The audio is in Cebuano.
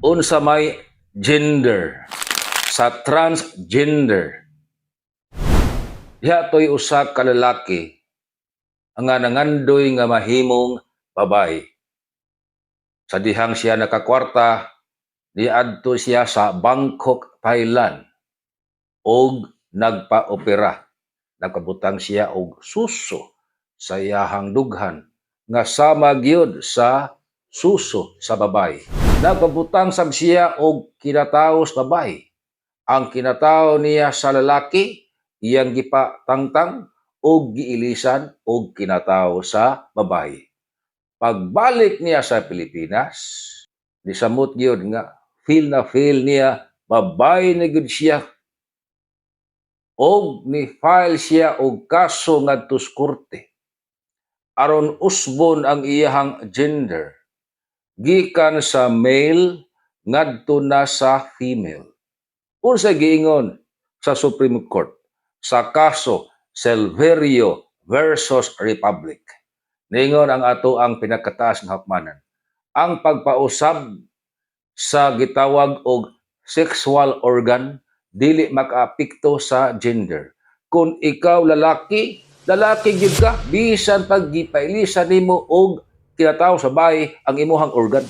Unsa may gender sa transgender? Diha to'y usa ka lalaki nga nangandoy nga mahimong babae. Sa dihang siya nakakwarta, niadto siya sa Bangkok, Thailand og nagpa-opera. Nagpabutang siya og suso sa iyahang dughan nga sama gyud sa suso sa babae. Nagpabutang sab siya og kinatawo sa babae. Ang kinatawo niya sa lalaki iyang gipatangtang og giilisan og kinatawo sa babae. Pagbalik niya sa Pilipinas, nisamot gyud nga feel na feel niya babae na gyud siya og ni-file siya og kaso ngadto sa korte aron usbon ang iyahang gender gikan sa male ngadto na sa female. Unsa giingon sa Supreme Court sa kaso Silverio versus Republic? Niingon ang ato ang pinakataas nga hukmanan: ang pagpausab sa gitawag og sexual organ dili makaapekto sa gender. Kung ikaw lalaki, lalaki gyud ka bisan pag gipailisan nimo og kinatawo sa babae ang imuhang organ.